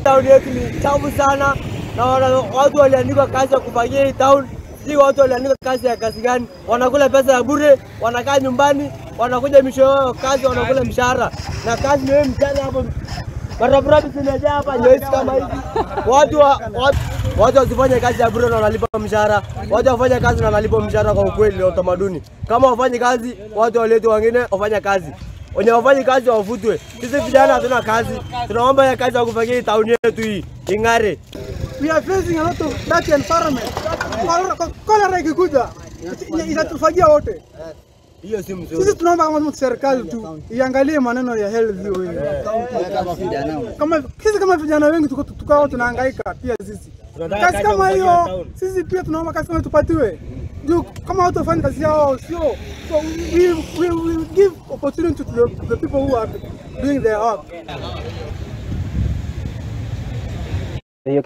Town yetu ni chafu sana na watu waliandikwa kazi ya kufagia hii town. Si watu waliandikwa kazi ya kazi gani? Wanakula pesa ya bure, wanakaa nyumbani, wanakuja misho yao kazi, wanakula mshahara. Na kazi ni wewe mchana hapo. Barabara zimejaa hapa nyeusi kama hivi. Watu wasifanye kazi ya bure na wanalipa mshahara. Watu wafanye kazi na wanalipa mshahara kwa ukweli na utamaduni. Kama wafanye kazi, watu walete wengine wafanye kazi. Wenye wafanye kazi wafutwe. Sisi vijana hatuna kazi. Tunaomba ya kazi ya kufagia town yetu hii ing'are. We are facing a lot of dirty environment. Cholera ikikuja itatufagia wote. Hiyo si mzuri. Sisi tunaomba kama serikali tu iangalie maneno ya health hiyo. Kama sisi kama vijana wengi tuko tukao tunahangaika pia sisi. Kazi kama hiyo sisi pia tunaomba kazi kama tupatiwe. Juu kama watu wafanye kazi yao sio, so we will give opportunity to the people who are doing their work. Hiyo